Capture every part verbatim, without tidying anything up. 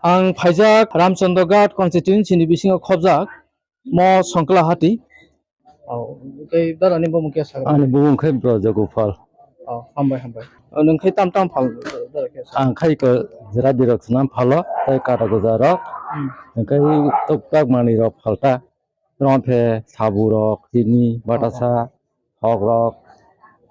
Ang phaijak Ramchandra Ghat constituency ni bisingo khobjak mo Songkla hati. Oh, tei dara ni bumung khe sagra? Ani bumung khe Braja Gopal. Oh, hambai, hambai. Oh, nwng khai tam tam phal dara khe sa? Ang khai ko jera birok swnam phalo, tei kata goja rok. Hmm. Ang khai tok tak mani rok phalta. Romphe, sabu rok, chini, batasa, hok rok.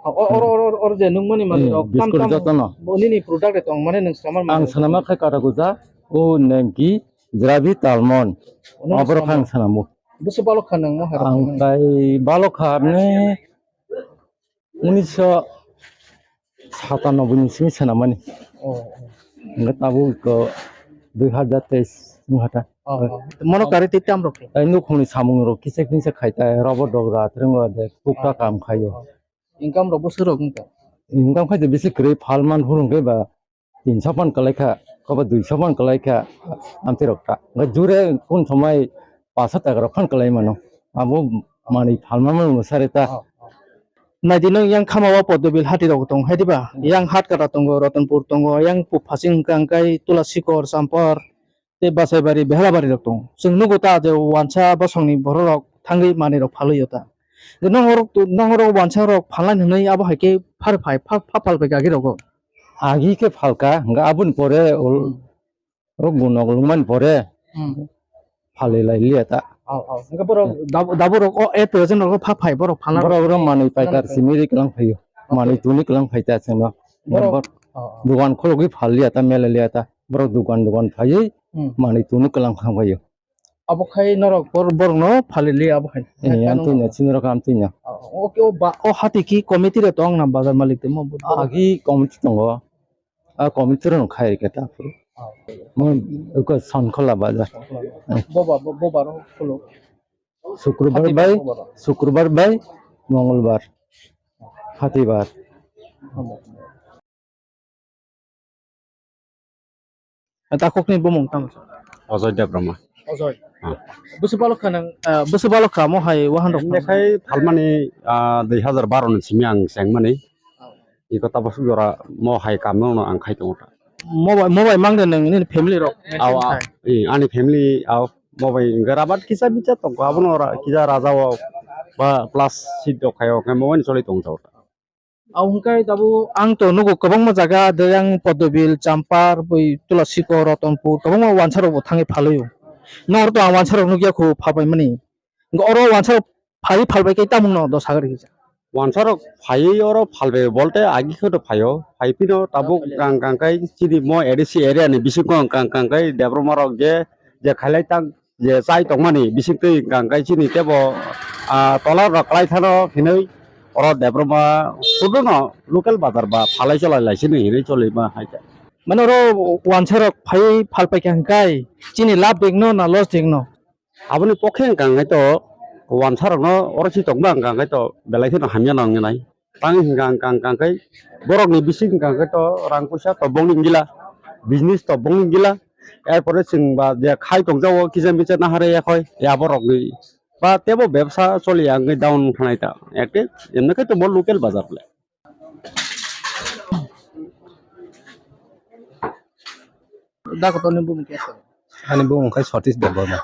O, o, oro, oro, oro je nung mani mani Hmm, rok, tam biscuit tam jotono. Bo nini product de tong, mane nwng swnamar mani Ang rok. Swnama khai kata goja, o nengki, jerabi talmon. O nung Oborok swnamo. Ang swnamo. Busu balok kha nang mo hai rok Ang nang. Khai balok kha ne unisho satanoboi ni simi swnamani. Oh, oh. Hingke tabuk ko dui hazar teis wngkha ta. Oh, oh. Mono kari tei tam rok khe? Tei nukhungni samung rok kisa kisa khai ta, rubber dogra, tringo de, tukta Oh. Kam khaio. Oh. Income rok bwswk rok wngkha? Income khai de bisi kwrwi phalman phuru hwnkhe ba tinso phan kwlai kha, kobo duiso phan kwlai kha, amtwi rok ta. Hwnkhe jure kun somai paso taka rok phan kwlai mano. Abo manwi phalma mano mwsari ta. Naidi nwng yang khama o Poddobil hati rok tong hai diba? Hmm. Yang Hatkata tongo, Ratanpur tongo, yang Pupphasing hwnkha hwnkhe Tulasikor, Champar, tei Basaibari, Behelabari rok tongo. Chwng nugo ta je wansa bosongni borok rok thangwi manwi rok phalwi o ta. Nong orok, nong orok wansa rok phalnai hwnwi abo hai khe phar phai, pha, pha phal bai gagi rogo. Agi khe phalka, hwnkhe aboni pore ol-, Hmm. rok gunok lungmani pore Hmm. phalwi lai liya ta. Oh, oh. Hwnkhe borok Hmm. dab-, dabo rok o, e, present rok pha phai borok phalna Borok rok. Rok manwi paikar Manwi simi ri kwlang phaio. Okay. Manwi tuni kwlang phai ta chwngno. Borok Bor-, Oh, oh. Dugan khulugwi phal liya ta, mela liya ta. Borok dugan dugan phaiwi Hmm. manwi tuni kwlang phang phaio. Abo khai norok bor-, borokno phalwi liya abo khai. Eh, Kano amtwino, chini rok amtwino. Oh, okay, o ba, o hati ki committee rok tong na bazar malik tei mo bo-, Agi committee tongo. A committee rok khai rikha ta aphuru. Oh. Mo uko Sonkhola bazar. Sonkhola. Eh. Boba, bo-, boba rok khuluk. Sukrubar Hati bai, boba rok. Sukrubar bai, Mongolbar. Hatibar. Oh. Takhukni bumung tamo? Ojoy Debbarma. Ojoy. Ah. Bwswk balok kha nang, ah, bwswk balok kha mo hai wahan rok? Lekhai phalmani, ah, dui hazar baro ni simi ang chengmani. Iko tabasuk jora mo hai kamno no ang khai tongo ta. Mo bai, mo bai mang de nang nini family rok? Aw, aw. Eh, ani family aw mo bai hwnkhe rabat kisa bisa tongkha abono ra-, kisa raja o ba plus seat rok khai o khe mo bai choli tong ta. Au hwnkhe tabuk ang to nugo kwbangma jaga, de yang Poddobil, Champar, bui Tulasikor, Ratanpur, kwbangma wansa rok bo thangwi phalwi o. Noro to ang wansa rok nukya khu pha paimani. Hwnkhe oro wansa rok phaiwi phalbai khe tamung no dos hagar kisa. Wansa rok phaiwi oro phalbai bolte agi khe to phaio, phai phino tabuk gang gang kai chini mo A D C area ni bisingo gang gang kai Debbarma rok je, je khailai tang je chai tongmani bisingtwi hwnkha hwnkhe chini tebo, ah, tola rok kwlai thano hinwi oro Debbarma suduno local bazar ba phalai cholai lai sini hinwi choli ma hai khe. Mane oro wansa rok phaiwi phal paikha hwnkhe chini labh dengno na loss dengno? Aboni pokhe hwnkha hwnkhe to wansa rokno oro si tongma hwnkha hwnkhe to belai kheno hamya nang nai. Tang hwnkha hwnkha hwnkha khe borokni bising hwnkha khe to rang puisa to bongni gila, business to bongni gila, er pore chwng ba je khai tongjago kisa misa nahare yakhoi ya borokni ba tebo bebsa choli ya wngwi down khanai ta. Eke emne khe to bo local bazar le. Dakotorni bumung khe aswk? Ani bumung khe Satish Debbarma.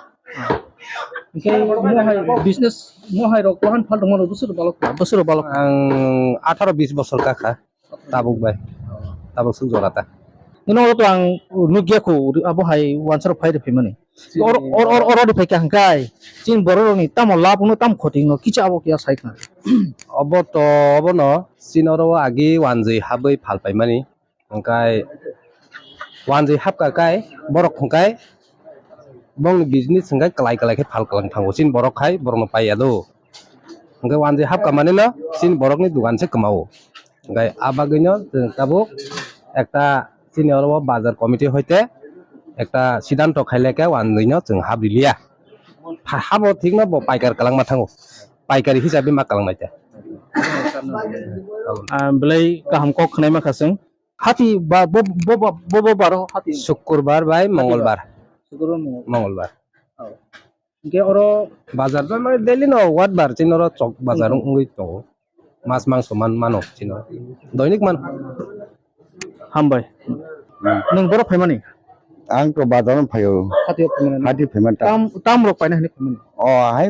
Hwnkhe mohai business, mohai rok wahan phal tongmani bwswk balok, bwswk balok. Ang atharo bis bosor kakha, tabuk bai, tabuk swk jora ta. Nini oro to ang nukya kho, abo hai wansa rok phai rw phaimani. Or, or, or, oro rw phaikha hwnkhe, chini borok rokni tamo labh no, tamo khoti no, kicha abo kiya sai khna. Obo to, obono, chini oro agi wanjwi habwi phal paimani. Hwnkhe wanjwi hapkha khe borok hwnkhe bongni business hwnkhe kwlai kwlai khe phal kwlang thango. Chini borok hai borokno paiya do. Hwnkhe wanjwi hapkha manino chini borokni dogan se kwmao. Hwnkhe a bagwino chwng tabuk ekta chini oro o bazar committee hoite ekta siddhanto khailai khe wanjwino chwng hap riliya. Ha-, habo thikno bo paikar kwlangma thango. Paikari hisabe ma kwlangnai ta. Ah, belai kaham kok khwnai ma kha chwng. Hati ba, bo, bo, bo, bo, bo baro hati? Sukurbar bai Hati ba? Mongolbar. Sukurbar, Mongolbar. Mongolbar. Oh. Hingke oro bazar to mane daily no watbar chini oro chok bazar Hmm. wngwi tongo. Mas mangso man mano chini oro. Doinik man. Hambai. Hmm. Nwng boro phaimani? Ang to bazar no phaio. Hati phaimani. Hati phaimani ta. Tam, tam rok paina hani phaimani. O, hai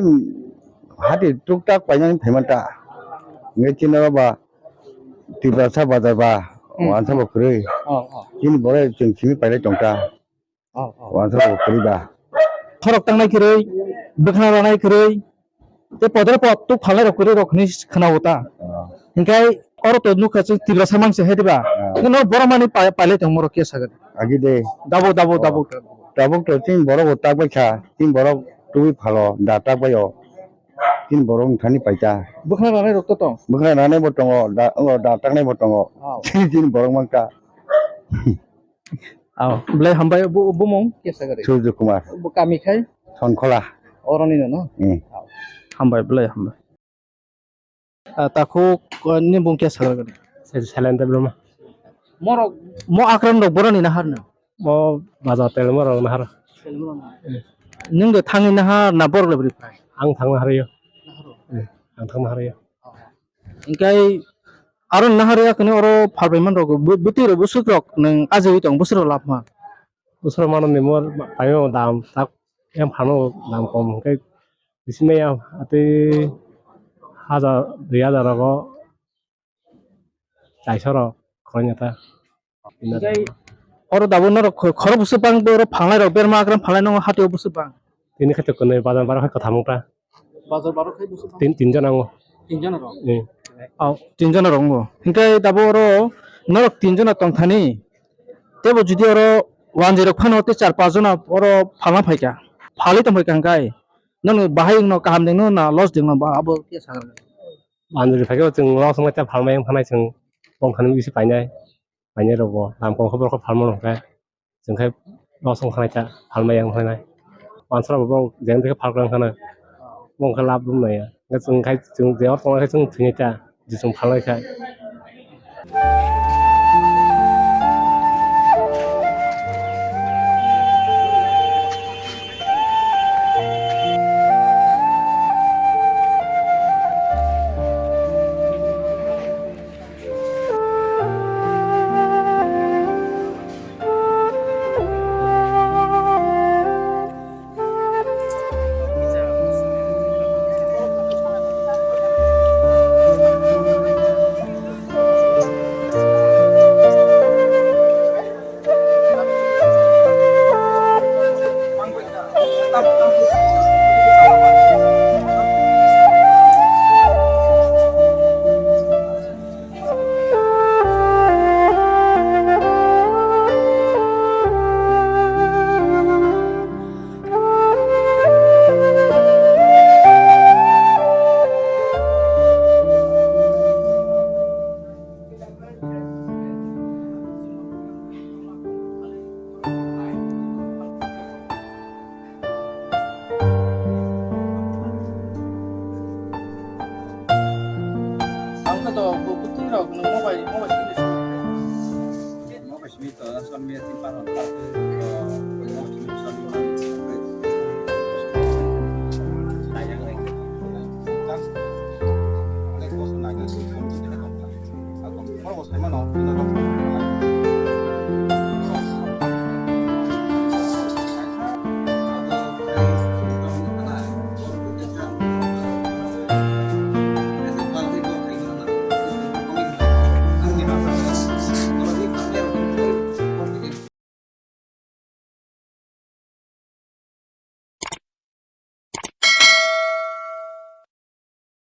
hati tuk tak paina phaimani ta. Nge chini ba Tiprasa bazar ba, hmm, wansa bo kwrwi. Oh, oh. Chini bore chwng simi pailai tongta. Oh, oh. Wansa bo kwrwi ba. Thorok tangnai kwrwi, bwkhana ranai kwrwi, tei podre pod tuk phalnai rok kwrwi rok hinwi khwnao ta. Oh. Hinkhai oro to nukha chwng Tiprasa mangsa hai diba? Oh. Hinkhai no borok mani pa-, pailai tongmo rok khe sagan. Agi de. Dabo, dabo, oh, dabo. Tabuk to chini borok bo tak bai kha, chini borok twi phalo da tak bai o. Chini borok wngthani paita. Bwkhana ranai rok to tong? Bwkhana ranai bo tongo, da, o, da taknai bo tongo. Oh. Chini borok mangta. Oh, belai hambai, bu-, bumung? Kesa gari? Surjo Kumar. Bu kami khai? Sonkhola. Oroni no, no? Hmm. Oh. Hambai, belai hambai. Ah, takhuk, ah, ni bung kesa gari? Silent Debbarma. Morok, mo akran rok boroni na harna? Mo bazar tel mo rok nahar. Nwng de thangwi nahar na borok le bwrwi phai? Ang thang nahar yo. Nahar o? Eh, ang thang nahar yo. Hingkai aro nahar ya kani oro pharbai man rok bu-, bwtwi rok bwswk rok nwng ajiwi tong bwswk rok lab ma? Bwswk rok mano ni mo paio dam tak yang phano dam kom hingkai bisi maya atwi hajar dui hajar rogo. Chaisoro khoroinata. Tei oro dabo norok kho-, khorok bwswk bang, oro phalnai rok berma agram phalnai nongo hatio bwswk bang. Tini khato kwnwi bazar baro khai kwtham wngkha. Bazar baro khai bwswk bang? Tin, tin jona wngo. Tin jona rok? Eh. Oh, tin jona rok wngo. Hinkhe dabo oro norok tin jona tongthani. Tebo judi oro wanjwi rok phano tei char pas jona oro phalna phaikha. Phalwi tongphaikha hinkhe. Nokni bahai wngno kaham dengno na loss dengno ba abo khe sakha. Anjali phaikhe chwng loss wngkha, phalmai wngkha nai chwng, bongkhani bisi painai, painai rokbo lam kok khe borok phalmano hwnkhe chwng khai loss wngkha nai ta phalmai wngkha nai. Wansara bo jeng dekhe phalkra wngkha nai, bongkhe lab rwmnai ya, hwnkhe chwng khai chwng je tongnai khe chwng thwinai ta. Jisung phalai khai. Ang khe to bwtwi rok nwng mobile, mobile simi to, social media tin pan rok, mobile simi social media. Borok bo saimano,